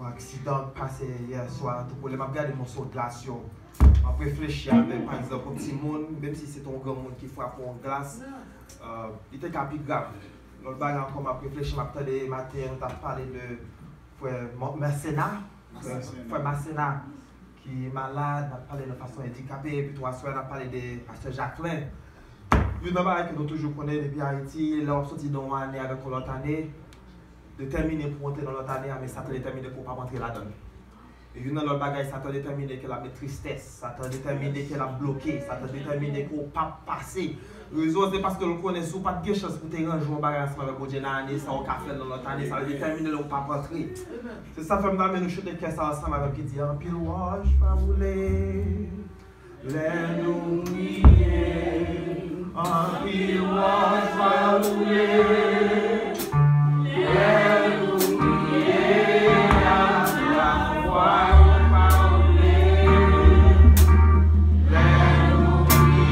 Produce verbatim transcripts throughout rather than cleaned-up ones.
Aksidan k pase yè swa, tankou lè m ap gade moso glas yo, m ap reflechi avèk, pa egzanp, yon timoun, menm si se te yon granmoun ki frape yon glas, euh, li te ka pi grav. Lòt bagay ankò, m ap reflechi, m ap tande maten an, nou t ap pale de frè Mo-, Mèsena, frè, frè Masena, ki malad, n ap pale nan fason andikape, epi tou aswè a n ap pale de pastè Jacquelin. Youn nan bagay ke nou toujou konnen depi Ayiti, lè w ap soti nan yon ane avèk yon lòt ane, detèmine pou w antre nan lòt ane a, men sa te detèmine ke w p ap antre ladan l. E youn nan lòt bagay, Satan detèmine ke l ap met tristès, Satan detèmine ke l ap bloke, Satan detèmine ke w p ap pase. Rezon an se paske l konnen si w pa t gen chans pou te ranje yon bagay ansanm avèk Bondye nan ane sa a, w ka fè l nan lòt ane, sa detèmine lè w p ap antre. Se sa fè m ta renmen nou chante kè sa ansanm avè m ki di, anpil wòch pa woule lè nou priye, anpil wòch pa woule lè nou priye, lafwa pa woule lè nou priye.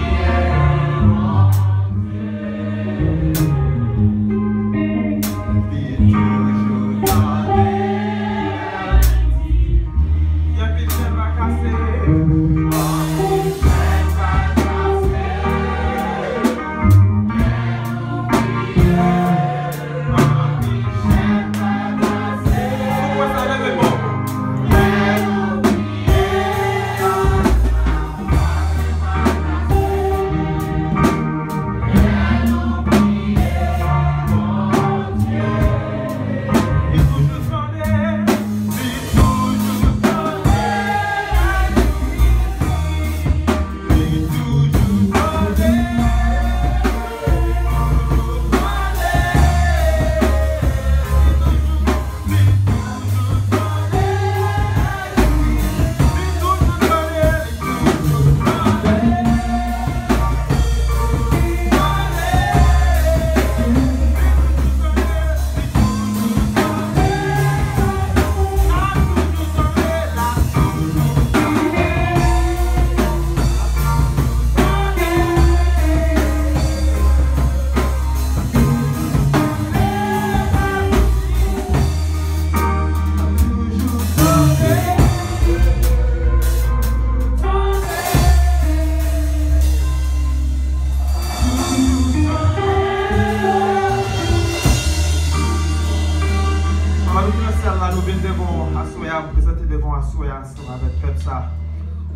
Papa nou ki nan syèl la, nou vin devan w aswè a, prezante devan w aswè a ansanm avèk pèp sa.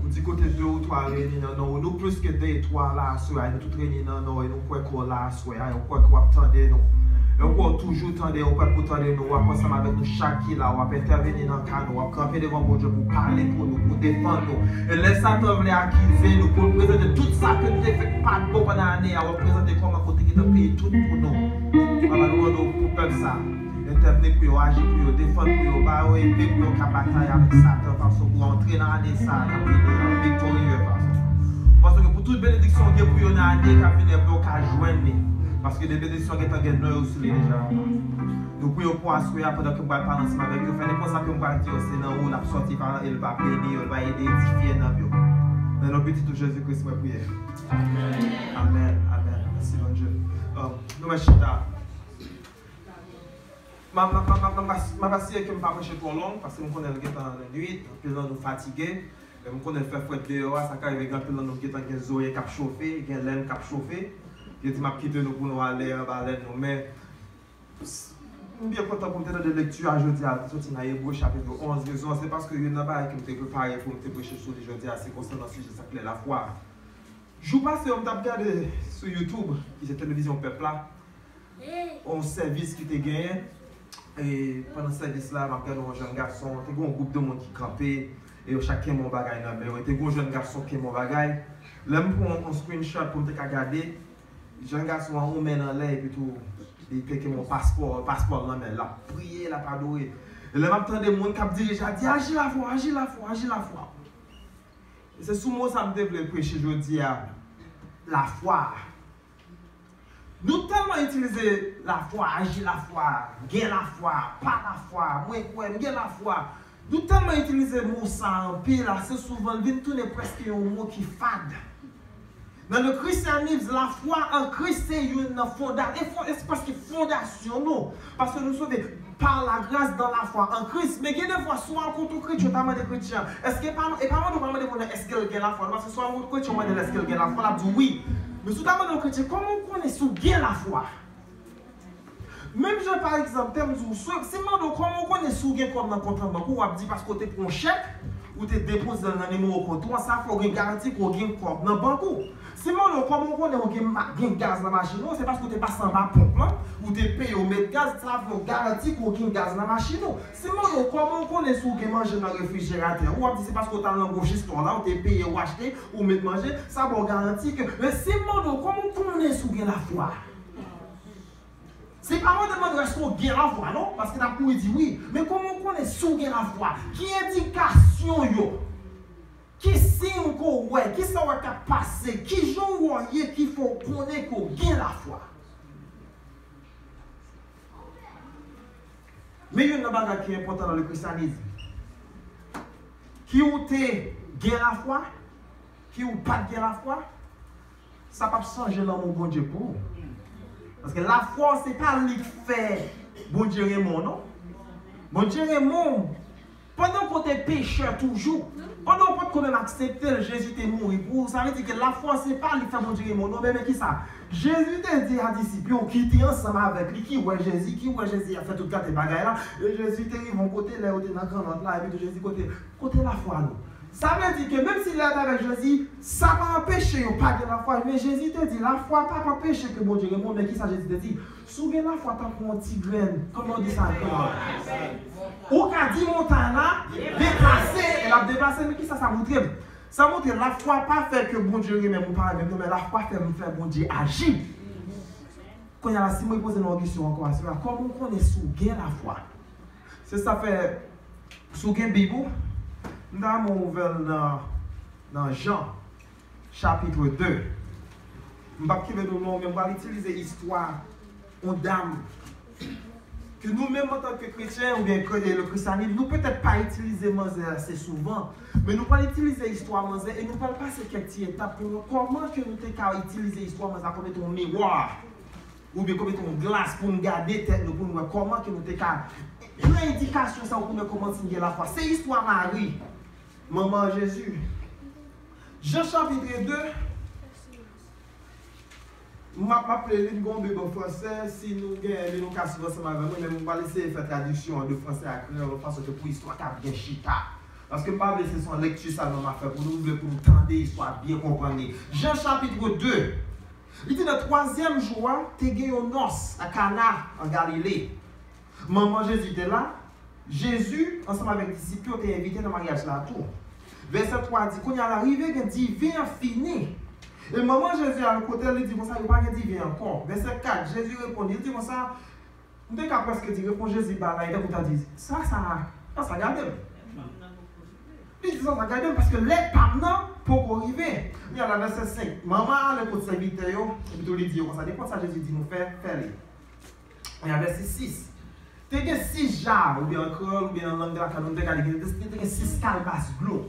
Ou di kote de ou twa reyini nan non ou, nou plis ke de e twa la aswè a, nou tout reyini nan non w, e nou kwè ke w la aswè a, e nou kwè ke w ap tande nou. E nou kwè w toujou tande, nou kwè pou w tande nou, w ap ansanm avèk nou chak ki la, w ap entèveni nan ka nou, w ap kanpe devan Bondye pou w pale pou nou, pou w defann nou. E lè Satan vle akize nou, pou l prezante tout sa ke nou te fè k pa t bon pandan ane a, w ap prezante kòman ke w te gentan peye tout pou nou. Papa, nou mande w pou pèp sa. Entèvni pou yo, aji pou yo, defann pou yo, ba yo epe pou yo ka batay avèk Satan, fason pou yo antre nan ane sa a, k ap vini an viktorye, fason. Paske pou tout benediksyon w gen pou yo nan ane k ap vini an, pou yo ka jwenn li. Paske de benediksyon gentan gen non yo sou li deja, papa. Nou priye w pou aswè a, pandan ke m pral pale ansanm avèk yo, fè nenpòt sa ke m pral di yo, se nan ou l ap sòti, pa, e l va beni yo, l va ede edifye nanm yo. Nan non pitit ou Jezi Kris, mwen priye. Amèn. Amèn. Amèn. Mèsi, Bondye. Um, nou mèt chita. M a, m a, m a, m a, m a, m ap asire ke m pa preche twò long, paske m konnen l gentan nwit, anpil nan nou fatige. E m konnen l fè frèt deyò a, sa ka rive gen anpil nan nou ki gentan gen zorèy k ap chofe, gen lèn k ap chofe. Yo di m ap kite nou pou nou ale anba lèn nou, men s-, m byen kontan pou m te tande lekti a jodi a, ki soti nan Ebre chapit onz. Rezon an, se paske youn nan bagay ke m te prepare pou m te preche sou li jodi a, se konsènan sijè sa k rele lafwa. Jou pase yo, m t ap gade sou YouTube, ki se televizyon pèp la, yon sèvis ki te genyen. E pandan sèvis la, m ap gade yon jèn gason, te gen yon gwoup de moun ki kanpe, e yo chak kenbe yon bagay nan men yo. E te gen yon jèn gason ki kenbe yon bagay. Lè m pran yon screenshot pou m te ka gade, jèn gason an yon men nan lè, epi tou, li te kenbe yon paspò, paspò l nan men l, l ap priye, l ap adore. E lè m ap tande moun k ap dirije a di, aji lafwa, aji lafwa, aji lafwa. E se sou mo sa m te vle preche jodi a, lafwa. Nou tèlman itilize lafwa, aji lafwa, gen lafwa, pa lafwa, mwen kwè, m gen lafwa. Nou tèlman itilize mo sa a anpil, ase souvan l vin tounen prèske yon mo ki fad. Nan le christianisme, lafwa an Kris se youn nan fonda-, e fon-, e se prèske fondasyon nou. Paske nou sove. par la grâce dans la foi en Christ. Men gen de fwa, si w al kote yon kretyen, w ta mande kretyen an, èske pa, e pa mande, w pa mande moun nan èske l gen lafwa, non, paske si w al kote yon kretyen, w mande l èske l gen lafwa, l ap di w wi. Men si w ta mande yon kretyen, kòman w konnen si w gen lafwa? Menm jan, pa egzanp, te m di w, si, si m mande w kòman w konnen si w gen kòb nan kont an bank ou, w ap di paske w te pran yon chèk, ou te depoze l nan nimewo kont ou an, sa fè w gen garanti ke w gen kòb nan bank ou. Si m mande w kòman w konnen w gen ma-, gen gaz nan machin ou, se paske w te pase anba ponp lan, ou te peye, w met gaz, sa fè w garanti ke w gen gaz nan machin ou. Si m mande w kòman w konnen si w gen manje nan refrijeratè ou, w ap di se paske w t al nan gwosistwa la, w te peye, w achte, ou met manje, sa ba w garanti ke, men si m mande w kòman w konnen si w gen lafwa? Se pa mande mande èske w gen lafwa, non, paske n ap kouri di wi. Men kòman w konnen si w gen lafwa? Ki endikasyon yo? Ki siy ke w wè? Kisa w wè k ap pase? Kijan w wè ye ki fè w konnen ke w gen lafwa? Men youn nan bagay ki enpòtan nan le christianisme. Ki w te gen lafwa, ki w pa t gen lafwa, sa p ap chanje lanmou Bondye pou ou. Paske lafwa w, se pa li k fè Bondye renmen w, non. Bondye renmen w pandan ke w te pechè toujou. Pandan w pa t ko menm aksepte l, Jezi te mouri pou ou. Sa vle di ke lafwa w, se pa li k fè Bondye renmen w, non. Men, men kisa? Jezi te di a disip yo ki te ansanm avèk li, ki wè Jezi, ki wè Jezi ap fè tout kalite bagay la. E Jezi te rive yon kote, lè yo te nan gran nòt la, epi tou Jezi kote, kote lafwa nou? Sa vle di ke menm si lè yo t avèk Jezi, sa pa anpeche yo pa gen lafwa. Men Jezi te di, lafwa p ap anpeche ke Bondye renmen w. Men kisa Jezi te di? Si w gen lafwa tankou yon ti grenn, kòman yo di sa an kreyòl? Ou ka di montay la, deplase, e l ap deplase. Men kisa sa montre m? Sa montre lafwa pa fè ke Bondye renmen m ou pa renmen m, non, men lafwa fè m fè Bondye aji. Kounye a la, si mwen poze nou yon kesyon ankò aswè a, kòman w konnen si w gen lafwa? Se sa fè, si w gen Bib ou, m ta renmen w ouvè l nan, nan Jan, chapit de. M p ap kenbe nou long, men m pral itilize istwa yon dam ke nou menm, antanke kretyen, oubyen ke le christianisme, nou petèt pa itilize manzè ase souvan, men nou pral itilize istwa manzè e nou pral pase kèk ti etap pou nou wè kòman ke nou te ka itilize istwa manzè a kòm etan yon miwa, oubyen kòm etan yon glas pou n gade tèt nou, pou n wè kòman ke nou te ka pran endikasyon sa yo pou nou wè kòman si n gen lafwa. Se istwa Mari, manman Jezi. Jan chapit de, m ap, m ap li l, m gen yon Bib an fransè, si nou gen, men nou ka swiv ansanm avè mwen, men m pral eseye fè tradiksyon an de fransè a kreyòl, yon fason ke pou istwa ka byen chita. Paske m pa vle se son lèkti sèlman m ap fè pou nou, m vle pou nou tande istwa a, byen konprann li. Jan chapit de, li di nan twazyèm jou a, te gen yon nòs a Kana, an Galile. Manman Jezi te la. Jezi, ansanm avèk disip yo, te envite nan maryaj la tou. Vèsè twa di, kounye a la rive gen diven an fini. E manman Jezi al kote l, li di konsa, yo pa gen diven ankò. Vèsè kat, Jezi reponn, li di konsa, m te ka prèske di, repons Jezi ba la, e tankou ta di, sa, sa, sa, sa gade m. Li di, sa, sa gade m, paske lè pa m nan poko rive. Kounye a la, vèsè senk, manman ale kot sèvitè yo, epi tou li di yo konsa, nenpòt sa Jezi di nou fè, fè li. Kounye a vèsè sis. Te gen sis ja, oubyen an kreyòl, oubyen nan lang lakay nou, nou te ka di, te, te gen sis kalbas dlo.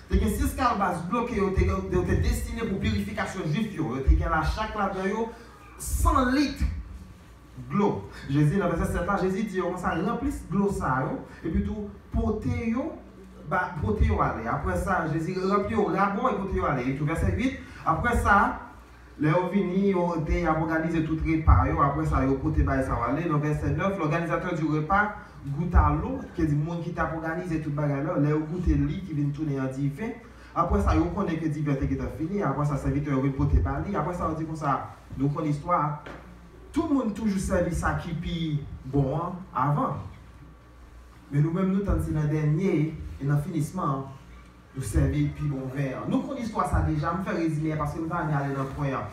Te gen sis kalbas dlo ke yo te, yo te destine pou pirifikasyon Jwif yo. Yo te gen la chak ladan yo san lit dlo. Jezi, nan vèsè sèt la, Jezi di yo konsa, ranpli dlo sa yo, epi tou pote yo, ba, pote yo ale. Apre sa, Jezi ranpli yo rabò e pote yo ale. Epi tou vèsè uit, apre sa, lè yo vini, yo te ap òganize tout repa yo. Apre sa, yo pote bagay sa yo ale. Nan vèsè nèf, l'organisateur du repas goûta l'eau, ki di moun ki t ap òganize tout bagay la, lè yo goute li ki vin tounen an diven. Apre sa, yo konnen ke diven te gentan fini. Apre sa, sèvitè yo vin pote ba li. Apre sa, yo di konsa, nou konn istwa a. Tout moun toujou sèvi sa ki pi bon an avan. Men nou menm, nou tann se nan dènye e nan finisman an, nou sèvi pi bon ven an. Nou konn istwa sa deja, m fè rezime a paske m ta renmen ale nan pwen an.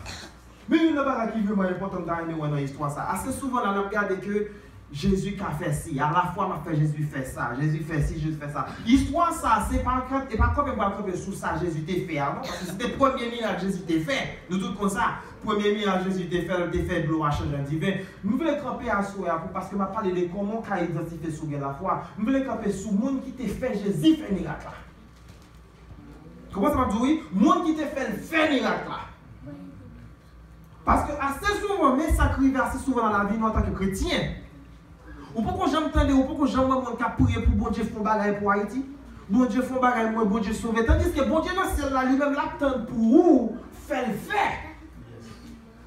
Men youn nan bagay ki vrèman enpòtan m ta renmen wè nan istwa sa, ase souvan la n ap gade ke Jezi ka fè si, alafwa m ap fè Jezi fè sa, Jezi fè si, Jezi fè sa. Istwa sa, se pa kanpe, e pa kanpe m pral kanpe sou sa Jezi te fè a non, paske se te premye mirak Jezi te fè. Nou tout konn sa, premye mirak Jezi te fè, l te fè dlo a chanje an diven. M vle kanpe aswè a pou, paske m ap pale de kòman w ka idantifye si w gen lafwa. M vle kanpe sou moun ki te fè Jezi fè mirak la. Konprann sa m ap di w wi? Moun ki te fè l fè mirak la. Paske ase souvan, men sa k rive ase souvan nan lavi nou antanke kretyen. Ou poko janm tande, ou poko janm wè moun k ap priye pou Bondye fè yon bagay pou Ayiti? Bondye fè yon bagay mwen, Bondye sove. Tandiske Bondye nan syèl la, li menm, l ap tann pou ou fè l fè.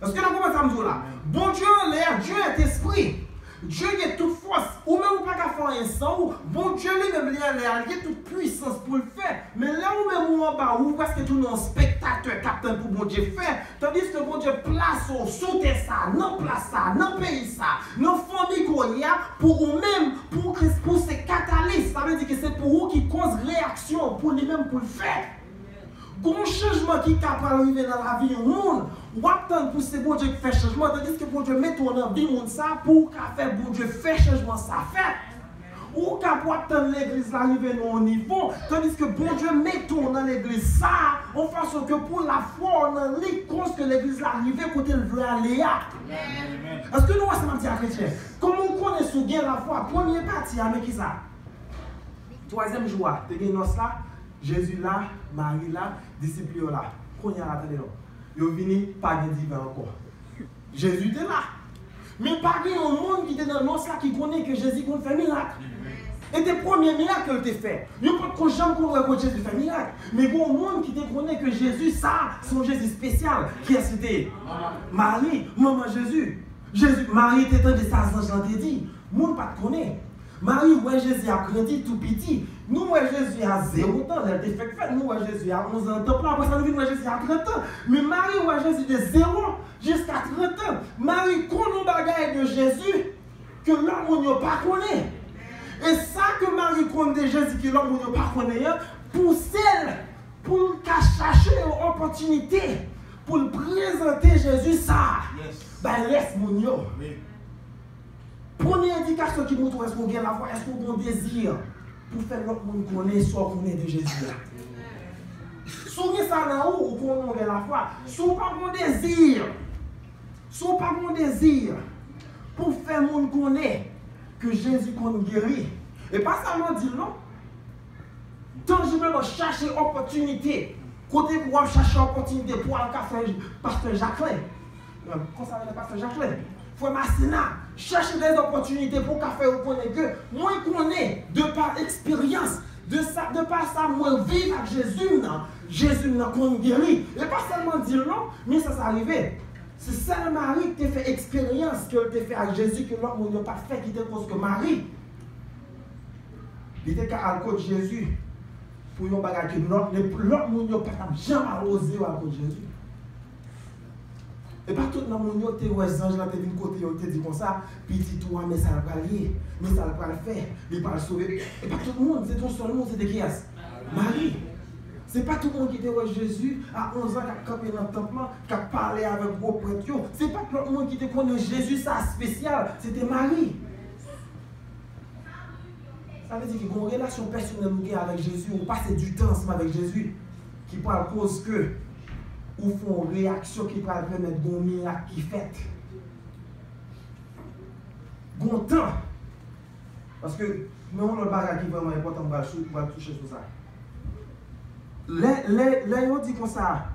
Èske nou konprann sa m di w la? Bondye anlè a, Dieu est esprit. Dieu gen tout fòs. Ou menm ou pa ka fè anyen san ou. Bondye li menm li anlè a, li gen tout pwisans pou l fè. Men lè ou menm ou anba, ou prèske tounen yon spektatè k ap tann pou Bondye fè. Tandiske Bondye plase w sou tè sa, nan plas sa, nan peyi sa, nan fanmi ke w ye a, pou ou menm, pou w, pou w se katalis. Sa vle di ke se pou ou ki koz reyaksyon pou li menm pou l fè. Gon chanjman ki ka pral rive nan lavi yon moun, w ap tann pou se Bondye ki fè chanjman, tandiske Bondye mete w nan vi moun sa pou w ka fè Bondye fè chanjman sa fèt. Ou ka pou ap tann legliz la rive nan yon nivo, tandiske Bondye mete w nan legliz sa, yon fason ke pou lafwa w nan li, koz ke legliz la rive kote l vle ale a. Èske nou wè sa m ap di a, kretyen? Kòman w konnen si w gen lafwa? Premye pati a, men kisa? Twazyèm jou a, te gen nòs la, Jezi la, Mari la, disip li yo la. Kounye a la, tande non. Yo vini, pa gen diven ankò. Jezi te la. Men pa gen yon moun ki te nan nòs la ki konnen ke Jezi konn fè mirak. E te premye mirak ke l te fè. Yo potko janm konn wè kote Jezi fè mirak. Men gen yon moun ki te konnen ke Jezi sa, se yon Jezi espesyal. Kiyès li te ye? Mari, manman Jezi. Jezi, Mari te tande sa zanj lan te di. Moun pa t konnen. Mari wè Jezi ap grandi tou piti. Nou wè Jezi a zewo tan, lè l te fèk fèt. Nou wè Jezi a onz an nan tanp lan. Apre sa, nou vin wè Jezi a trant an. Men Mari wè Jezi de zewo jiska trant an. Mari konn yon bagay de Jezi ke lòt moun yo pa konnen. E sa ke Mari konn de Jezi ke lòt moun yo pa konnen an, pouse l pou l ka chache yon opòtinite pou l prezante Jezi sa a bay rès moun yo. Premye endikasyon ki montre w èske w gen lafwa, èske w gen yon dezi pou fè lòt moun konnen sa w konnen de Jezi a. Si w gen sa nan ou, ou konnen w gen lafwa. Si w pa gen yon dezi, si w pa gen yon dezi pou fè moun konnen ke Jezi konn geri, e pa sèlman di l non, tanjibleman chache opòtinite. Kote pou w ap chache opòtinite pou al ka fè pastè Jacquelin? Konsa rele pastè Jacquelin. Frè Masina, chache de opòtinite pou w ka fè yo konnen ke mwen konnen de pa eksperyans, de sa, de pa sa mwen viv ak Jezi m nan, Jezi m nan konn geri. E pa sèlman di l non, men sa sa rive. Se sèl Mari ki te fè eksperyans ke l te fè ak Jezi ke lòt moun yo pa t fè, ki te koz ke Mari, li te ka al kot Jezi pou yon bagay ke lòt, lòt moun yo pa t ap janm al oze yo al kot Jezi. E pa tout nan moun yo te wè zanj lan te vin kote yo, te di konsa, pitit ou a, men sa l pral ye, men sa l pral fè, li pral sove. E pa tout moun, se te yon sèl moun, se te kiyès? Mari. Se pa tout moun ki te wè Jezi a onz an k ap kanpe nan tanp lan, k ap pale avèk gwo prèt yo. Se pa t lòt moun ki te konnen Jezi sa espesyal, se te Mari. Sa vle di ke gen yon relasyon pèsonèl ou gen avèk Jezi, ou pase ditan ansanm avèk Jezi, ki pral koz ke ou fè yon reyaksyon ki pral pèmèt gen yon mirak ki fèt. Gen yon tan. Paske, men yon lòt bagay ki vrèman enpòtan, m pral sou, m pral touche sou sa. Lè, lè, lè yo di konsa,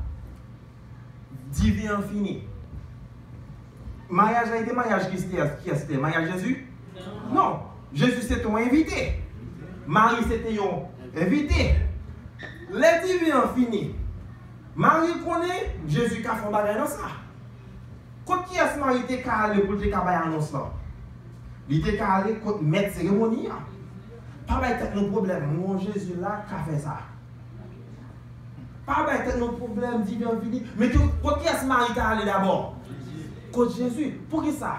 diven an fini. Maryaj la, e te maryaj ki te, kiyès te? Maryaj Jezi? Non. Jezi se te yon envite. Mari se te yon envite. Lè diven an fini, Mari konnen Jezi ka fè yon bagay nan sa. Kot kiyès Mari te ka ale pou l te ka bay anons lan? Li te ka ale kot mèt seremoni an. Pa bay tèt nou pwoblèm, non, Jezi la ka fè sa. Pa bay tèt nou pwoblèm, diven an fini. Men ki, kot kiyès Mari ta ale dabò? Kot Jezi. Poukisa?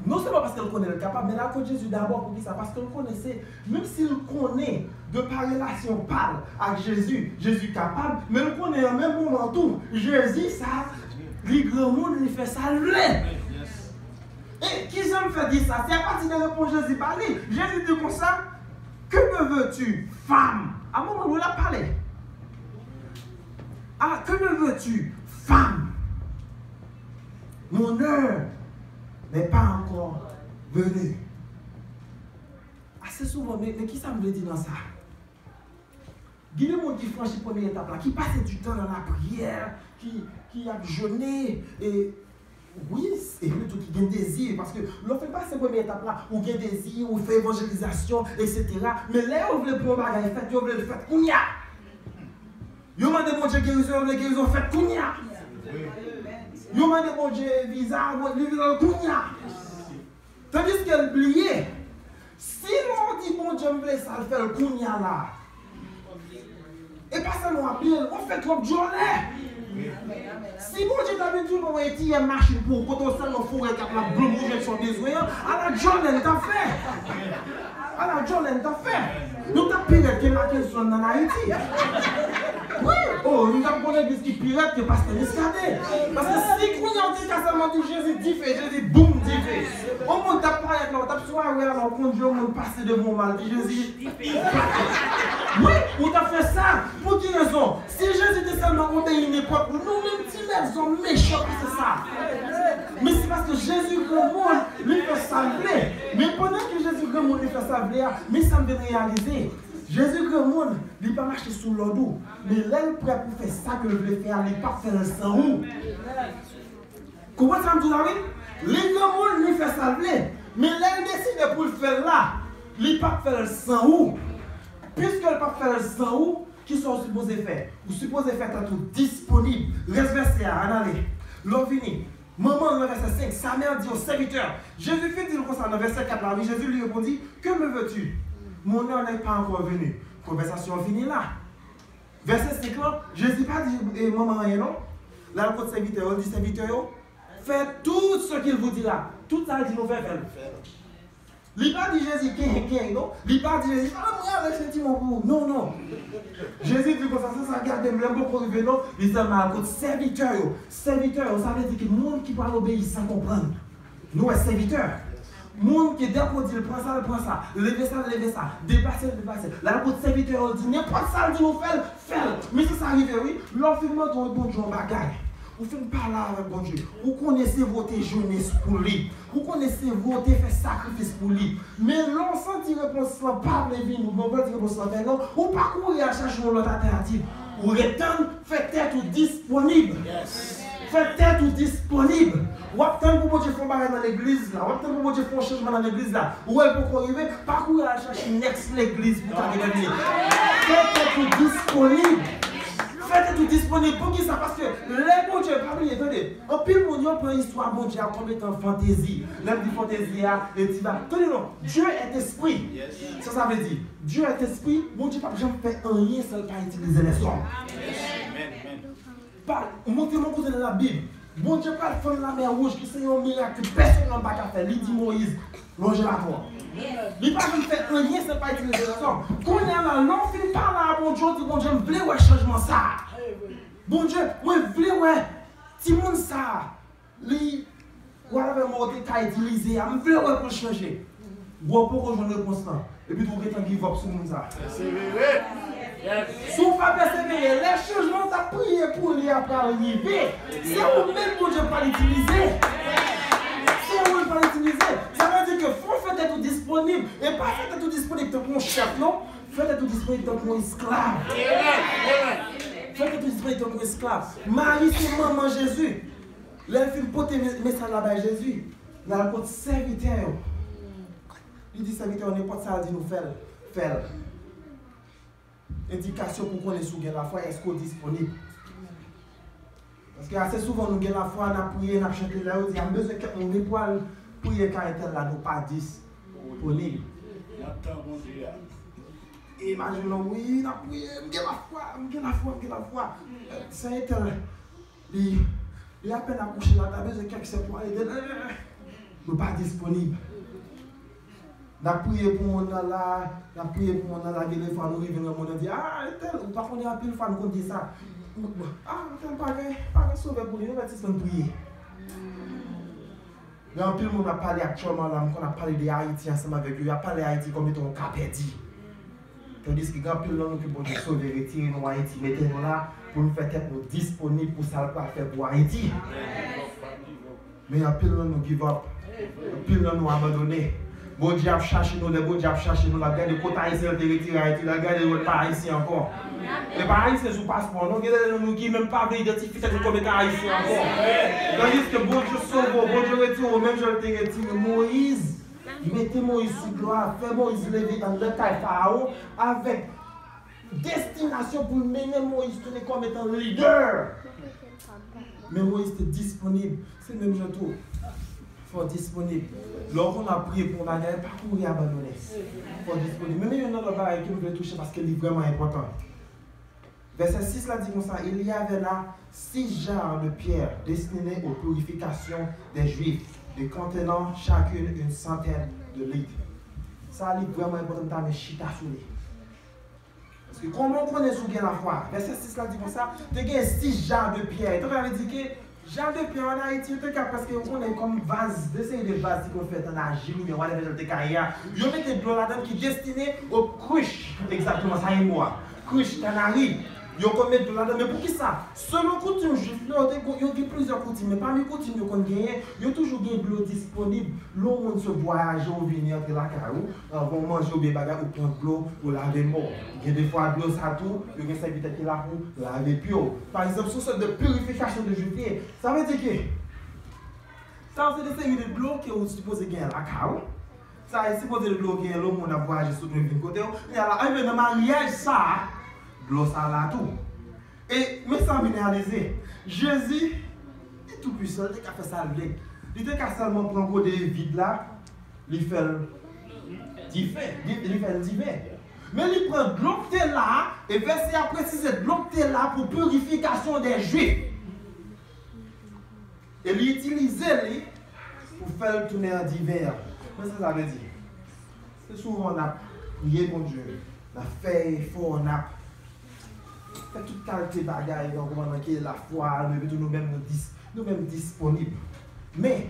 Non sèlman paske l konnen l kapab, men l al kot Jezi dabò. Poukisa? Paske l konnen se, menm si l konnen de pa relasyon pa l ak Jezi, Jezi kapab, men l konnen an menm moman tou, Jezi sa, li granmoun, li fè sa l vle. E kijan m fè di sa? Se apati de repons Jezi ba li. Jezi di konsa, Que me veux-tu, femme? A moman nou l ap pale. Ah, que me veux-tu, femme? Mon heure n'est pas encore venue. Ase souvan, men, men kisa m vle di nan sa? Gen de moun ki franchi premye etap la, ki pase du tan nan lapriyè, ki, ki ap jene, e Wi, e nou tou ki gen dezi, paske lè w fin pase premye etap la, ou gen dezi, ou fè evanjelizasyon, etsetera. Men lè yo vle pou yon bagay fèt, yo vle l fèt kounye a. Yo mande Bondye gerizon, yo vle gerizon fèt kounye a. Yo mande Bondye viza, li vle l kounye a. Tandiske l bliye, si lè w di Bondye m vle sa, l fè l kounye a la. E pa sèlman w ap bliye l, w ap fè twòp djòlè. Si Bondye ta vin di w ban mwen etiyèm machin pou w, kote w sèlman foure kat la, bloum, ou jwenn sa w bezwen an, ala djòlè n t ap fè. Ala djòlè n t ap fè. Nou t ap pi rèd ke Mackenson nan Ayiti. Wi, o, nou t ap gon legliz ki pi rèd ke pastè Muscadin. Paske si kounye a w te ka sèlman di Jezi dife, Jezi boum dife. Yon moun t ap parèt la, w t ap sou highway la, w kondwi yon moun pase devan w mal, di Jezi. Wi, ou t ap fè sa. Pou ki rezon? Si Jezi te sèlman obeyi nenpòt moun, nou menm ti lèzòm mechan pase sa. Men se paske Jezi granmoun, li fè sa l vle. Men pandan ke Jezi granmoun, li fè sa l vle a, men sa m vin reyalize. Jezi granmoun, li pa mache sou lòd ou. Men lè l prè pou fè sa ke l vle fè a, li p ap fè l san ou. Konprann sa m di w la, wi? Li granmoun, li fè sa l vle. Men lè l deside pou l fè l la, li p ap fè l san ou. Piske l p ap fè l san ou, kisa w sipoze fè? Ou sipoze fè tèt ou disponib. Rès vèsè a, ann ale. Lè w vini, manman l nan vèsè senk, sa mè di yo, serviteur. Jezi fin di l konsa nan vèsè kat la, wi, Jezi li repondi, que me veux-tu? Mon heure n'est pas encore venue. Konvèsasyon an fini la. Vèsè senk lan, Jezi pa di, e, manman anyen non. L al kot sèvitè yo, l di sèvitè yo, fè tout ce qu'il vous dira. Tout sa l di nou fè, fè l. Li pa di Jezi, kenkenn, non. Li pa di Jezi, a, mwen ale sentiman pou ou. Non, non. Jezi di konsa, sa, sa gade m, lè m poko rive non. Li sèlman al kot sèvitè yo. Sèvitè yo, sa vle di ki moun ki pral obeyi san konprann. Nou wè sèvitè. Moun ki depi w di l pran sa, l pran sa. Leve sa, l leve sa. Deplase, l deplase. L al kot sèvitè yo, l di nenpòt sa l di nou fè l, fè l. Men se sa rive, wi. Lè w fin mande yon Bondye yon bagay, ou fin pale avèk Bondye, ou konnen se vre w te jene pou li. Ou konnen se vre w te fè sakrifis pou li. Men lè w santi repons lan pa vle vini, ou pa vle di repons lan fè non, ou pa kouri al chache yon lòt altènativ. Ou ret tann, fè tèt ou disponib. Fè tèt ou disponib. W ap tann pou Bondye fè yon bagay nan legliz la. W ap tann pou Bondye fè yon chanjman nan legliz la. Ou wè l poko rive, pa kouri al chache next legliz pou ta gentan vini. Fè tèt ou disponib. Fè tèt ou disponib. Poukisa? Paske lè Bondye, pa bliye, tande, anpil moun yo pran istwa Bondye a kòm etan fantezi. Lè m di fantezi a, e ti ba, tande non, Dieu est esprit. Sa sa vle di? Dieu est esprit, Bondye p ap janm fè anyen san l pa itilize lèzòm. Pa, montre m yon kote nan Labib, Bondye pral fann Lamè Wouj, ki se yon mirak ke pèsonn pa ka fè. Li di Moyiz, lonje lakou an. Li pa janm fè anyen san l pa itilize lèzòm. Kounye a la, lè w fin pale a Bondye, w di, Bondye, m vle wè chanjman sa a. Bondye, mwen vle wè timoun sa a. Li, whatever mo w te ka itilize a, m vle wè pou l chanje. Gwo poko jwenn repons lan. Epi tou w gentan give up sou moun sa. Pèsevere. Si w pa pèsevere, lè chanjman w t ap priye pou li a pral rive, se ou menm Bondye pral itilize. Se ou l pral itilize. Sa vle di ke fò w fè tèt ou disponib. E pa fè tèt ou disponib tankou yon chèf, non. Fè tèt ou disponib tankou yon esklav. Fè tèt ou disponib tankou yon esklav. Mari se manman Jezi. Lè l fin pote me-, mesaj la bay Jezi, l al kot sèvitè yo. Li di sèvitè yo, nenpòt sa l di nou fè l, fè l. Endikasyon pou konnen si w gen lafwa, èske w disponib. Paske ase souvan nou gen lafwa, n ap priye, n ap chante, lè yo di, a, m bezwen kèk moun pou al priye kay entèl la, nou pa disponib. N ap tann Bondye a. Imajine w, wi, n ap priye, m gen lafwa, m gen lafwa, m gen lafwa. Se entèl. Li, li apèn akouche la, ta bezwen kèk sè pou al ede l. Nou pa disponib. N ap priye pou moun nan la, n ap priye pou moun nan la, gen de fwa nou rive nan moun nan di, a, entèl, ou pa konnen anpil fwa nou konn di sa. A, entèl pa gen, pa gen sovè pou li, nou mèt sispann priye. Gen anpil moun m ap pale aktyèlman la, m konn ap pale de Ayiti ansanm avèk yo, y ap pale Ayiti kòm etan yon ka pèdi. Tandiske gen anpil nan nou ke Bondye sove, retire nou Ayiti, mete nou la, pou nou fè tèt nou disponib pou sa l pral fè pou Ayiti. Men anpil nan nou give up. Anpil nan nou abandone. Bondye ap chache nou, lè Bondye ap chache nou, l ap gade kot Ayisyen yo te retire Ayiti, l ap gade yo pa Ayisyen ankò. E pa Ayisyen sou paspò, non, gen de nou ki menm pa vle idantifye tèt nou kòm etan Ayisyen ankò. Tandiske Bondye sove w, Bondye retire w, menm jan l te retire Moyiz, mete Moyiz sou dlo a, fè Moyiz leve anndan kay Farawon avèk destinasyon pou l mennen Moyiz tounen kòm etan lidè. Men Moyiz te disponib. Se menm jan tou. Fò w disponib. Lè w konn ap priye pou yon bagay, pa kouri abandonnen. Fò w disponib. Men, men yon lòt bagay ke m vle touche paske li vrèman enpòtan. Vèsè sis la di konsa, Il y avait là six jarres de pierre destinées aux purifications des Juifs, de contenant chacune une centaine de litres. Sa li vrèman enpòtan, m ta renmen chita sou li. Paske kòman w konnen si w gen lafwa? Vèsè sis la di konsa, te gen sis jarre de pyè. Donk, sa vle di ke jarre de pyè an Ayiti, yo te ka prèske, ou konnen, kòm vaz, de seri de vaz ki konn fèt an ajil oubyen whatever jan l te ka ye a. Yo mete dlo ladan ki destine o krich. Egzakteman, sa e mo a. Krich, kanari. Yo konn met dlo ladan. Men poukisa? Selon koutim jwif yo, yo te, yo gen plizyè koutim, men pami koutim yo konn genyen, yo toujou gen dlo disponib. Lè yon moun sot vwayaje ou vini antre lakay ou, anvan w manje oubyen bagay, ou pran dlo, ou lave men w. Gen defwa dlo sa tou, yo gen sèvitè ki la pou lave pye w. Pa egzanp, se yon sòt de purification de jwif li ye. Sa vle di ke sa se de seri de dlo ke ou sipoze gen lakay ou. Sa e sipoze de dlo ou gen lè yon moun ap vwayaje sot mwen vin kote w. Kounye a la, anben nan maryaj sa a, dlo sa la tou. E men sa m vin reyalize, Jezi, li tou pwisan, li te ka fè sa l vle. Li te ka sèlman pran gode vid la, li fè l diven, li, li fè l diven. Men li pran dlo k te la a, e vèsè a presize dlo k te la pou purifikasyon dè Jwif. E li itilize li pou fè l tounen an diven an. Men sa sa vle di. Se souvan n ap priye Bondye, n ap fè efò, n ap fè tout kalite bagay, nan kòman nan ke lafwa, men epi tou nou menm nou dis-, nou menm disponib. Men,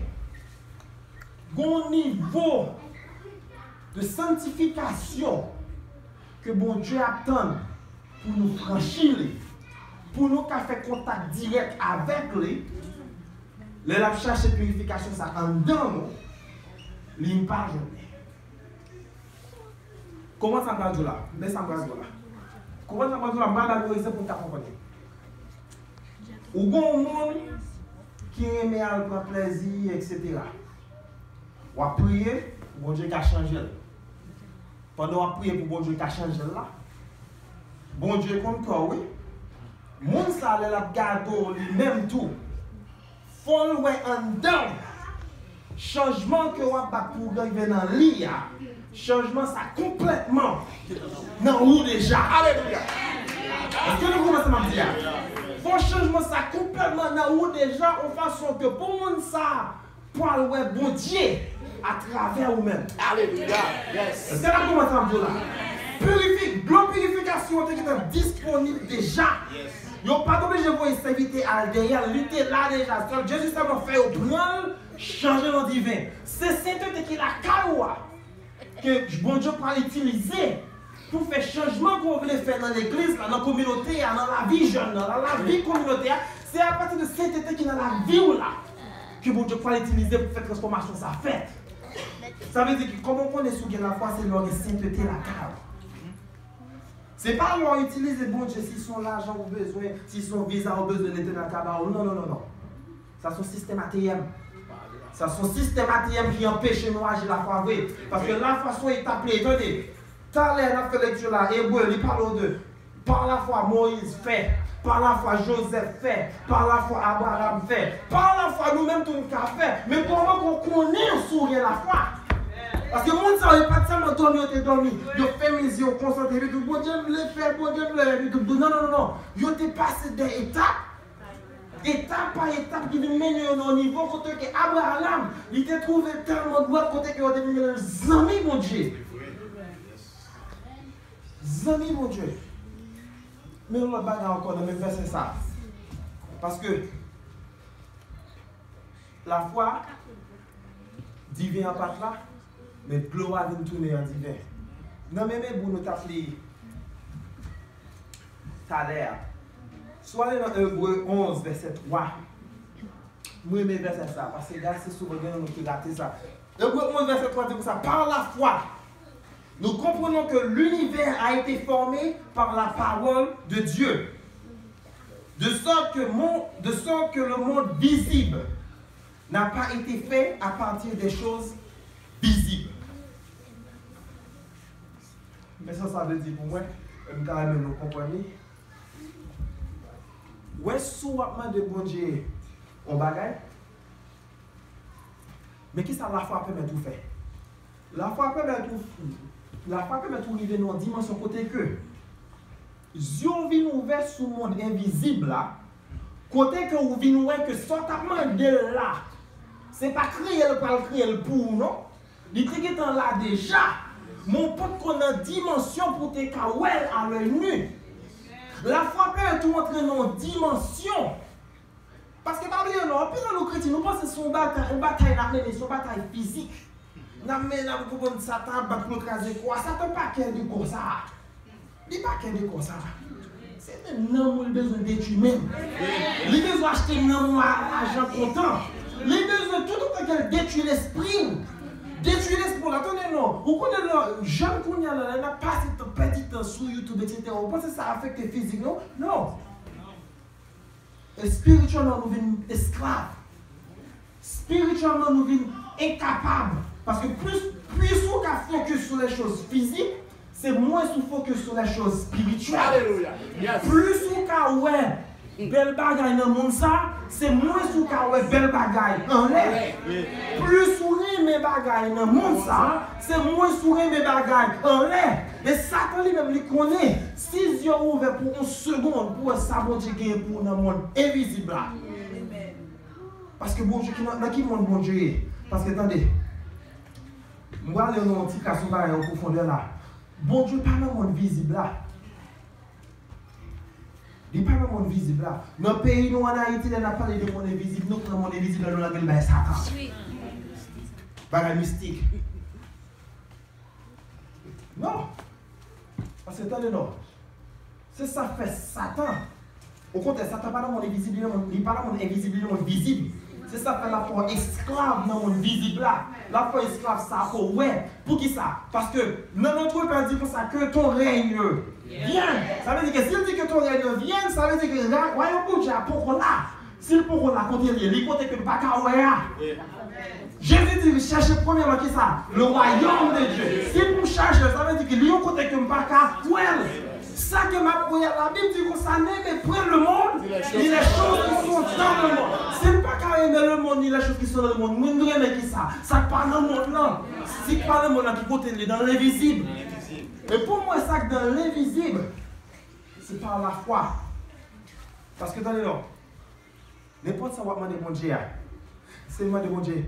gon nivo de santifikasyon ke Bondye atann pou nou franchi li, pou nou ka fè kontak dirèk avèk li, lè l ap chache pirifikasyon sa anndan nou, li pa jwenn li. Konprann sa m pral di w la. Men sa m pral di w la. Konprann sa m pral di w la, m pral ba nou egzanp pou n ka konprann li. Ou gon moun ki renmen al pran plèzi, etsetera. W ap priye, Bondye ka chanje l. Pandan w ap priye pou Bondye ka chanje l la, Bondye konn kè w, wi. Moun sa, lè l ap gade w, li menm tou, fò l wè anndan w. Chanjman ke w ap bat pou w rive nan li a, chanjman sa konplètman nan ou deja. Alelouya! Èske nou konprann sa m ap di a? Fò chanjman sa konplètman nan ou deja, yon fason ke pou moun sa pral wè Bondye atravè ou menm. Alelouya! Yes! Èske n ap konprann sa m ap di w la? Pirifik-, dlo pirifikasyon an te gentan disponib deja. Yes! Yo pa t oblije voye sèvitè al dèyè l, li te la deja. Sèl Jezi sèlman fè yo pran l, chanje l an diven. Se sentete ki lakay ou a ke Bondye pral itilize pou fè chanjman ke w vle fè nan legliz la, nan kominote a, nan lavi jèn nan, nan lavi kominote a. Se apati de sentete ki nan lavi w la ke Bondye pral itilize pou fè transfòmasyon sa fèt. Sa vle di ke kòman w konnen si w gen lafwa, se lè w gen sentete lakay ou. Se pa lè w itilize Bondye si se yon lajan ou bezwen, si se yon viza ou bezwen, Letènèl ka ba ou. Non, non, non, non. Sa se yon sistèm A T M. Sa se yon sistèm A T M ki anpeche nou aji lafwa vre. Paske lafwa se yon etap li ye, tande. Talè n ap fè lekti la, Ebre, li pale w de, pa lafwa Moyiz fè, pa lafwa Jozèf fè, pa lafwa Abraram fè, pa lafwa nou menm tou n ka fè. Men kòman ke w konnen si w gen lafwa? Paske moun sa yo, yo pa t sèlman dòmi yo te dòmi. Yo fèmen zye yo, konsantre, epi tou, Bondye vle fè, Bondye vle, epi tou, non, non, non, non. Yo te pase de etap, etap pa etap ki vin mennen yo nan yon nivo kote ke Abraram, li te twouve tèlman dwèt kote ke yo te vin rele l zanmi Bondye. Zanmi Bondye. Men yon lòt bagay ankò nan menm vèsè sa. Paske lafwa, diven an pa t la, men dlo a vin tounen an diven. Nan menm Ebre nou t ap li talè a. Si w ale nan Ebre onz, vèsè twa, m renmen vèsè sa, paske gade, se souvan gen nou ki rate sa. Ebre onz, vèsè twa di konsa, par la foi, nous comprenons que l'univers a été formé par la parole de Dieu, de sorte que, mon- de sorte que le monde visible n'a pas été fait à partir des choses visibles. Men sa sa vle di pou mwen, m ta renmen nou konprann li. Wè, si w ap mande Bondye yon bagay, men kisa lafwa pèmèt ou fè? Lafwa pèmèt ou, lafwa pèmèt ou rive nan yon dimansyon kote ke zye w vin ouvè sou mond envizib la, kote ke ou vin wè ke sa w t ap mande l la, se pa kreye l pral kreye l pou ou non. Li te gentan la deja, men w potko nan dimansyon pou w te ka wè l a lèy nu. Lafwa pèmèt ou antre nan yon dimansyon. Paske pa bliye non, anpil nan nou kretyen, nou panse se yon batay, yon batay n ap mennen, se yon batay fizik. N ap mennen, n ap konprann Satan ap bat pou l kraze kò a. Satan pa kè de kò sa a. Li pa kè de kò sa a. Se menm nanm ou li bezwen detwi menm. Li bezwen achte nanm ou a lajan kontan. Li bezwen tout otan ke l detwi lespri w. Detwi lespri w la, tande non. Ou konnen lè jèn kounye a la, lè n ap pase tan, pèdi tan sou YouTube, etsetera, ou panse sa afekte fizik nou? Non. Espirityèlman, nou vin esklav. Espirityèlman, nou vin enkapab. Paske plis, plis ou ka fokis sou les choses physiques, se mwens ou fokis sou les choses spirituelles. Alelouya. Yes. Plis ou ka wè bèl bagay nan mond sa, se mwens ou ka wè bèl bagay anlè. Anlè. Plis ou renmen bagay nan mond sa, se mwens ou renmen bagay anlè. E Satan li menm li konnen, si zye w ouvè pou yon segonn pou wè sa Bondye genyen pou ou nan mond envizib la. Paske Bondye ki nan, nan ki mond Bondye ye? Paske tande, m prale nan yon ti kras yon bagay an pwofondè la. Bondye pa nan mond vizib la. Li pa nan mond vizib la. Nan peyi nou ann Ayiti, lè n ap pale de mond envizib, nou pran mond envizib la, nou lage l bay Satan. Bagay mistik. Non. Paske tande non. Se sa k fè Satan. Okontrè, Satan pa nan mond envizib, li nan mond, li pa nan mond envizib, li nan mond vizib. Se sa k fè l ap fè w esklav nan mond vizib la. L ap fè w esklav sa pou w wè. Poukisa? Paske nan Notre Père di konsa, que ton règne vienne. Sa vle di ke si l di que ton règne vienne, sa vle di ke ra- wayòm Bondye a poko la. Si l poko la, kote l ye? Li kote ke m pa ka wè a. Jezi di, chèche premyèman kisa? Le royaume de Dieu. Si pou m chèche l, sa vle di ke li yon kote ke m pa ka wè l. Sa ke m ap wè a, Labib di konsa, n'aimez point le monde, ni les choses qui sont dans le monde. Si m pa ka renmen le monde, ni les choses qui sont dans le monde, mwen renmen kisa? Sa k pa nan mond lan. Si k pa nan mond lan, ki kote l ye? Dans l'invisible. E pou mwen, sa k dans l'invisible, se par la foi. Paske, tande non. Nenpòt sa w ap mande Bondye a, se mande Bondye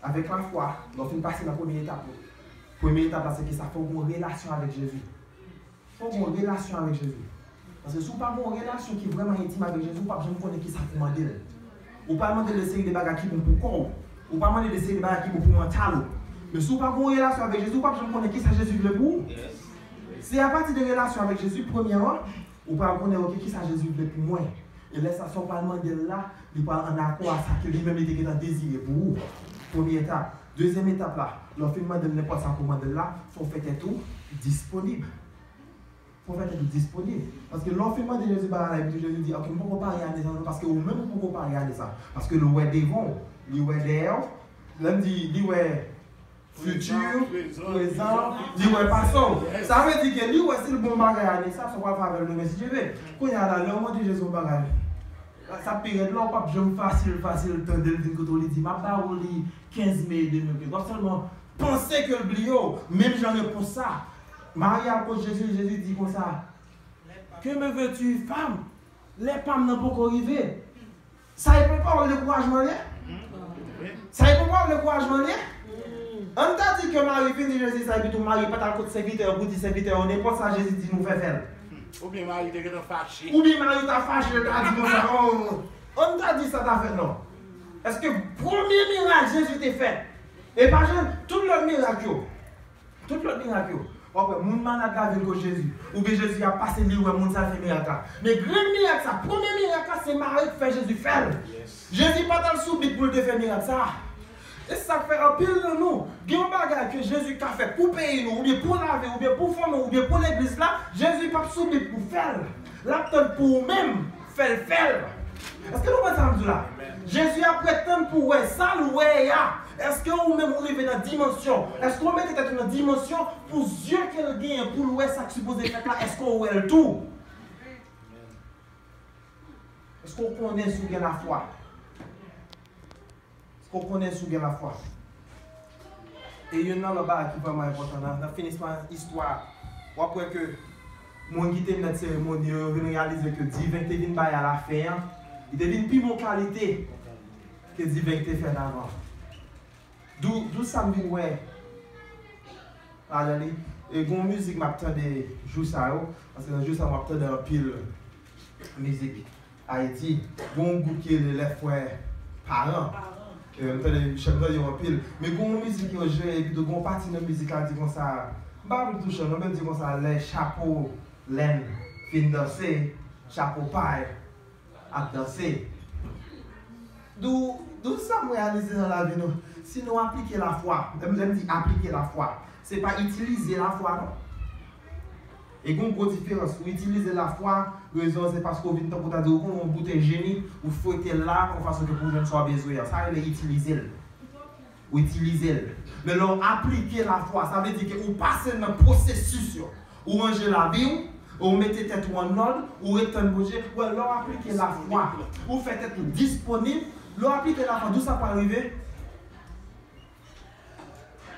avèk lafwa, lè w fin pase nan premye etap yo. Premye etap la, se kisa? Fò w gen yon relasyon avèk Jezi. Fò w gen yon relasyon avèk Jezi. Paske si w pa gen yon relasyon ki vrèman entim avèk Jezi, ou p ap janm konnen kisa pou w mande l. Ou pral mande l de seri de bagay ki bon pou kò w. Ou pral mande l de seri de bagay ki bon pou mantal ou. Men si w pa gen yon relasyon avèk Jezi, ou p ap janm konnen kisa Jezi vle pou ou. Se apati de relasyon avèk Jezi, premyèman, ou pral konnen, oke, kisa Jezi vle pou mwen. E lè sa, sa w pral mande l la, li pral ann akò a sa ke li menm li te gentan dezire pou ou. Premye etap. Dezyèm etap la, lè w fin mande l nenpòt sa pou w mande l la, fò w fè tèt ou disponib. Fò w fè tèt ou disponib. Paske lè w fin mande Jezi bagay la, epi tou Jezi di, oke, m poko pare ane sa non, paske ou menm ou poko pare ane sa. Paske li wè devan w, li wè dèyè w. Lè m di, li wè fiti, prezan, li wè pase w. Sa vle di ke li wè si l bon bagay ane sa, sa w pral fè avè l demen si Dye vle. Kounye a la, lè w mande Jezi yon bagay, sa pi rèd la, w p ap janm fasil, fasil tande l vin kote w, li di, m ap ba ou li kenz me de me. W ap sèlman panse ke l bliye w, menm jan repons sa. Mari al kot Jezi, Jezi di konsa, que me veux-tu, femme? Lè pa m nan poko rive. Sa e pa pawòl dekourajman li ye? Sa e pa pawòl dekourajman li ye? Ann ta di ke Mari vin di Jezi sa, epi tou Mari pa t al kot sèvitè yo pou di sèvitè yo nenpòt sa Jezi di nou fè, fè l. Oubyen Mari te gentan fache. Oubyen Mari ta fache, l ta di konsa, oh, ann ta di sa ta fèt non. Èske premye mirak Jezi te fè, e pa jan tout lòt mirak yo, tout lòt mirak yo, w ap wè moun malad la vin kot Jezi. Oubyen Jezi ap pase, li wè moun sa fè mirak la. Men grenn mirak sa, premye mirak la, se Mari k fè Jezi fè l. Jezi pa t al sou bit pou l te fè mirak sa. E sa k fè anpil nan nou, gen yon bagay ke Jezi ka fè pou peyi nou, oubyen pou lavi, oubyen pou fanmi, oubyen pou legliz la, Jezi p ap sou bib pou fè l. L ap tann pou ou menm fè l, fè l. Èske nou konprann sa m di la? Jezi ap ret tann pou wè sa l wè a. Èske ou menm ou rive nan dimansyon? Èske ou mete tèt ou nan dimansyon pou zye ke l genyen pou l wè sa k sipoze fèt la? Èske ou wè l tou? Èske ou konnen si w gen lafwa? Èske ou konnen si w gen lafwa? E youn nan lòt bagay ki vrèman enpòtan nan, nan finisman istwa a, w ap wè ke moun ki te mèt seremoni yo, yo vin reyalize ke diven te vin bay alafen an, li te vin pi bon kalite ke diven ki te fèt avan. Dou, dou sa m vin wè ladan li. E gen yon mizik m ap tande jou sa yo, paske nan jou sa yo m ap tande anpil mizik Ayiti. Gen yon gwoup ki rele Les Frères Parents. E m tande, chèm tande yo anpil. Men gen yon mizik yo jwe, epi tou gen yon pati nan mizik la di konsa, m pa vle touche non, men di konsa, lè chapo lenn fin danse, chapo pay ap danse. Dou, dou sa m reyalize nan lavi nou, si nou aplike lafwa, lè m, lè m di aplike lafwa, se pa itilize lafwa non. E gen yon gwo diferans. Ou itilize lafwa, rezon an se paske ou vin tankou ta di ou konn yon boutèy jeni, ou fwete l la, yon fason ke pou w jwenn sa w bezwen an. Sa rele itilize l. Ou itilize l. Men lè w aplike lafwa, sa vle di ke ou pase nan pwosesis yo. Ou ranje lavi w, ou mete tèt ou an nòd, ou ret tann Bondye. Wè, lè w aplike lafwa, ou fè tèt ou disponib, lè w aplike lafwa, dou sa pral rive?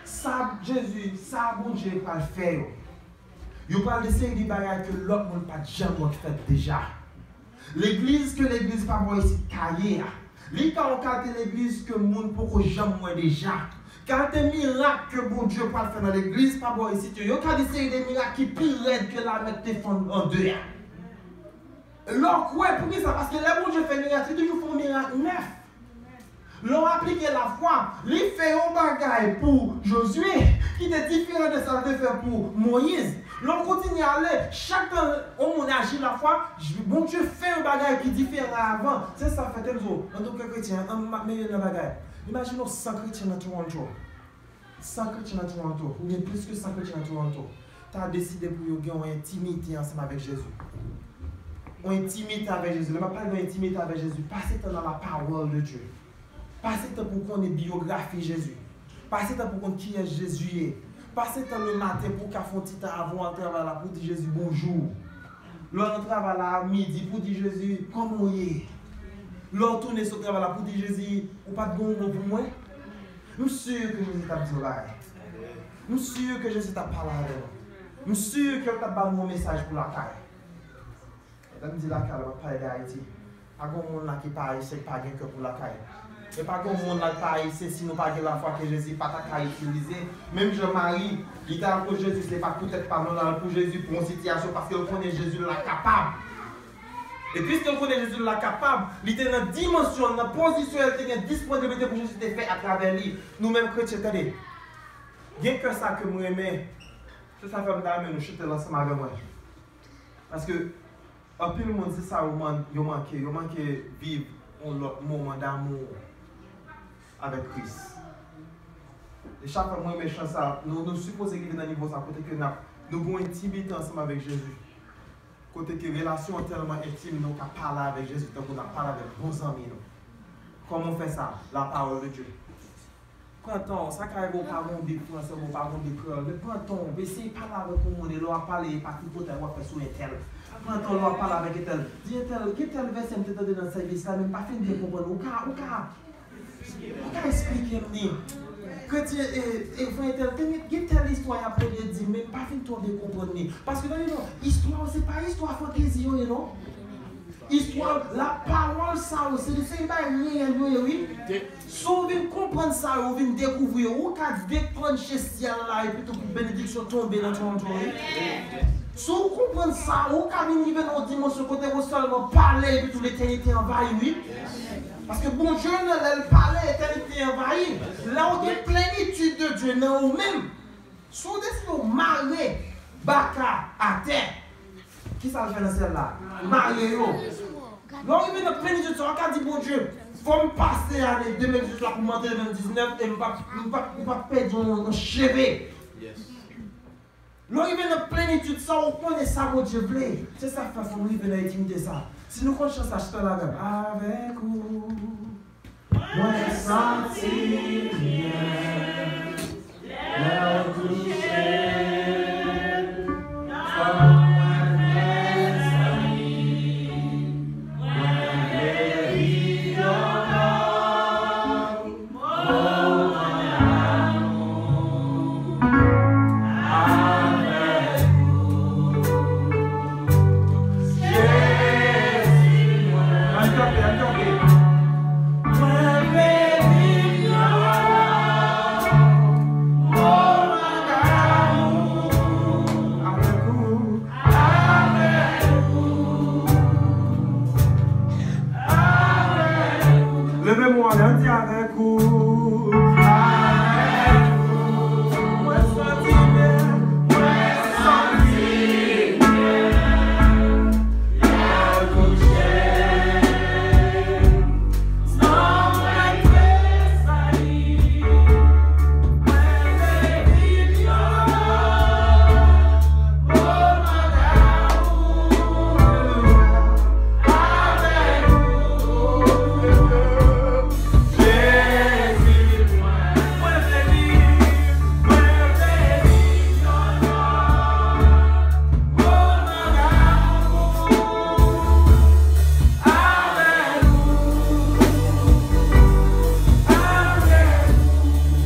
Sa Jezi, sa Bondye pral fè yo. Yo pral de seri de bagay ke lòt moun pa t janm wè k fèt deja. Legliz ke legliz pa bò isit ka ye a, li ka yon kalte legliz ke moun poko janm wè deja. Kalte mirak ke Bondye pral fè nan legliz pa bò isit yo, yo ka de seri de mirak ki pi rèd ke lamè k te fonn an de a. Lè w kwè, poukisa? Paske lè Bondye fè mirak, li toujou fè yon mirak nèf. Lè w aplike lafwa, li fè yon bagay pou Jozye ki te diferan de sa l te fè pou Moyiz. Lè w kontinye ale, chak tan yon moun aji lafwa, Bondye fè yon bagay ki diferan avan. Se sa fè te m di w, antouka kretyen, an, m ap mele nan bagay. Imajine w san kretyen nan Toronto. San kretyen nan Toronto, oubyen plis ke san kretyen nan Toronto, ta deside pou yo gen yon entimite ansanm avèk Jezi. Yon entimite avèk Jezi. Lè m ap pale de yon entimite avèk Jezi, pase tan nan la parole de Dieu. Pase tan pou w konnen biyografi Jezi. Pase tan pou w konn kiyès Jezi ye. Pase tan lematen pou w ka fè yon ti tan avan w al travay la pou w di Jezi bonjou. Lè w nan travay la, midi, pou w di Jezi, kòman w ye? Lè w tounen sot travay la, pou w di Jezi, ou pa t gen yon mo pou mwen? M si ke Jezi t ap di yon bagay. M si ke Jezi t ap pale avè nou. M si ke l t ap ba nou yon mesaj pou lakay. Lè m di lakay la, m ap pale de Ayiti. Pa gen yon moun la ki pa ayisyen ki pa gen kè pou lakay. E pa gen yon moun la ki pa ayisyen, si nou pa gen lafwa ke Jezi pa ta ka itilize. Menm jan Mari, li t al kot Jezi, se pa poutèt pa l non, l al kot Jezi pou yon sitiyasyon, paske l konnen Jezi la kapab. E piske l konnen Jezi la kapab, li te nan dimansyon l, nan pozisyon l, li te gen disponiblite pou Jezi te fè atravè li. Nou menm kretyen, tande. Gen kè sa ke m renmen. Se sa fè m ta renmen nou chante l ansanm avè mwen. Paske anpil moun, se sa yo man-, yo manke. Yo manke viv yon lòt moman damou avèk Kris. E chak fwa mwen renmen chan sa, nou, nou sipoze rive nan nivo sa, kote ke n ap, nou gen yon entimite ansanm avèk Jezi. Kote ke relasyon an tèlman entim, nou ka pale avèk Jezi tankou n ap pale avèk bon zanmi nou. Kòman w fè sa? La parole de Dieu. Pran tan w, sa ka rive w pa gon bib fransè, w pa gon bib kreyòl, men pran tan w, eseye pale avèk yon moun, e lè w ap pale, e pa tripotay w ap fè sou entèl. Pran tan w lè w ap pale avèk entèl. Di entèl, gen tèl vèsè m te tande nan sèvis la, men m pa fin byen konprann. Ou ka, ou ka, ou ka esplike m li. Kretyen, e, e, frè entèl, te gen, gen tèl istwa y ap plede di, men m pa fin twò byen konprann li. Paske tande non, istwa yo se pa istwa fantezi yo ye non. Istwa, lapawòl sa yo, se de seri bagay reyèl yo ye, wi. Si w vin konprann sa yo, ou vin dekouvri yo, ou ka deklanche syèl la, epi tou pou benediksyon tonbe nan Toronto, wi. Si w konprann sa, ou ka vin rive nan yon dimansyon kote ou sèlman pale, epi tou letènite anvayi, wi. Paske Bondye nan lè l pale, letènite anvayi. Lè w gen plenitid de Dye nan ou menm, si w deside w mare baka atè, kisa l fè nan syèl la? Mare yo. Lè w rive nan plenitid sa, w ka di Bondye, Kòm pase ane de mil dizuit la pou m antre de mil diznèf, e m p ap, m p ap, m p ap pèdi yon, yon cheve. Lè w rive nan plenitid sa, ou konnen sa Bondye vle. Se sa k fè fò m rive nan entimite sa. Si nou konn chan sa, chita l avè m. Avèk ou, mwen santi m byen. Lè w touche m, kò mwen fè sali. Mwen vle viv yon lòt moman damou avèk ou. Jezi, mwen. Al kanpe, al kanpe. Mwen vle viv yon lòt moman damou avèk ou, avèk ou, avèk ou. Leve men w anlè, ann di avèk ou. Avèk ou. Mwen santi byen, mwen santi byen. Lè w touche m,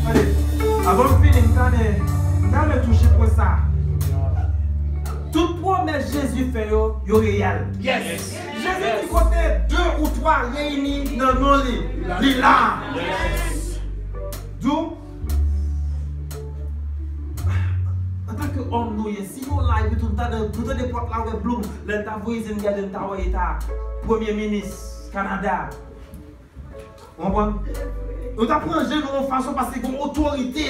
Tande, avan m fini, m ta renmen, m ta renmen touche pwen sa. Tout pwomès Jezi fè yo, yo reyèl. Yes. Jezi di kote de ou twa reyini nan non li, li la. Yes. Dou, antanke òm nou ye, si nou la epi tou nou ta nan, nou tande pòt la ouvè bloum, lè n ta voye zye n gade n ta wè eta premye minis Kanada. Ou konprann? Nou ta pran je nou yon fason paske gen yon otorite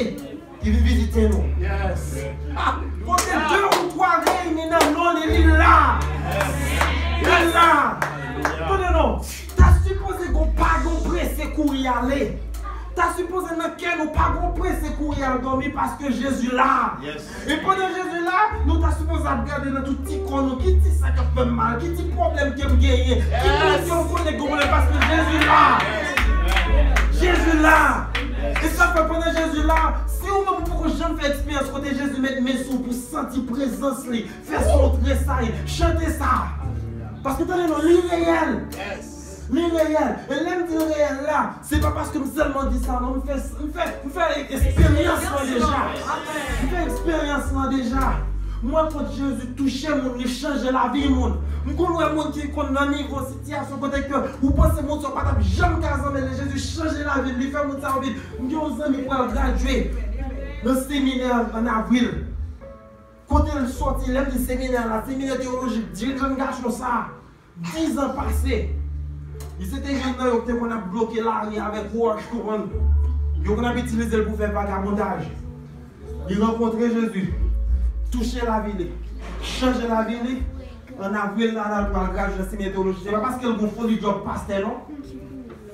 ki vin vizite nou. Yes. Ah, kote de ou twa reyini nan non li, li la. Li la. Tande non. Ta sipoze gon pa gon prese kouri ale. Ta sipoze nan kè nou pa gon prese kouri al dòmi paske Jezi la. Yes. E pandan Jezi la, nou ta sipoze ap gade nan tout ti kò nou, ki ti sa k ap fè m mal, ki ti pwoblèm ke m genyen, ki moun ke m konnen ki gen pwoblèm, paske Jezi la. Jezi la. E sa fè pandan Jezi la, si ou menm ou poko janm fè eksperyans kote Jezi met men sou ou pou santi prezans li, fè son tresayi, chante sa. Paske tande non, li reyèl. Yes. Li reyèl. E lè m di l reyèl la, se pa paske m sèlman di sa, non. M fè, m fè, m fè eksperyans lan deja. M fè eksperyans lan deja. M wè kot Jezi touche moun, li chanje lavi moun. M konn wè moun ki konn nan nivo sitiyasyon kote ke ou panse moun sa w pa t ap janm ka zanmi l, Jezi chanje lavi l, li fè moun sa yo vin. M gen yon zanmi k pral gradye nan seminè an avril. Kote l sòti, lè m di seminè la, seminè teyolojik, di jèn gason sa. Dizan pase, li se te youn nan yo ki te konn ap bloke lari avèk wòch, konprann? Yo konn ap itilize l pou fè vagabondaj. Li rankontre Jezi, touche lavi li, chanje lavi li. An avril la, la, l pral gradye nan seminè teyolojik. Se pa paske l gon foli djòb pastè, non.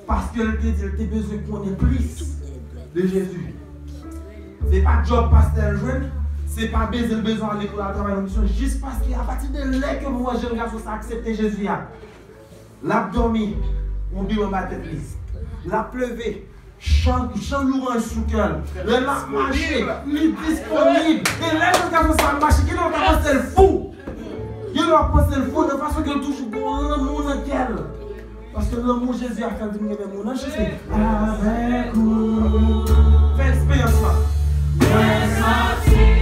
Paske l te di l te bezwen konnen plis de Jezi. Se pa djòb pastè l jwenn, se pa bezwen l bezwen ale pou l al travay nan misyon, jis paske apati de lè ke m wè jèn gason sa aksepte Jezi a, l ap dòmi, yon Bib anba tèt li, l ap leve, chan, chan louwanj sou kè l, lè l ap mache, li disponib. E lè jèn gason sa ap mache, gen lè w ta panse l fou. Gen lè w ap panse l fou nan fason ke l toujou gen yon lanmou nan kè l. Paske lanmou Jezi a fè l vin renmen moun. An chante avèk ou. Fè eksperyans lan. Mwen santi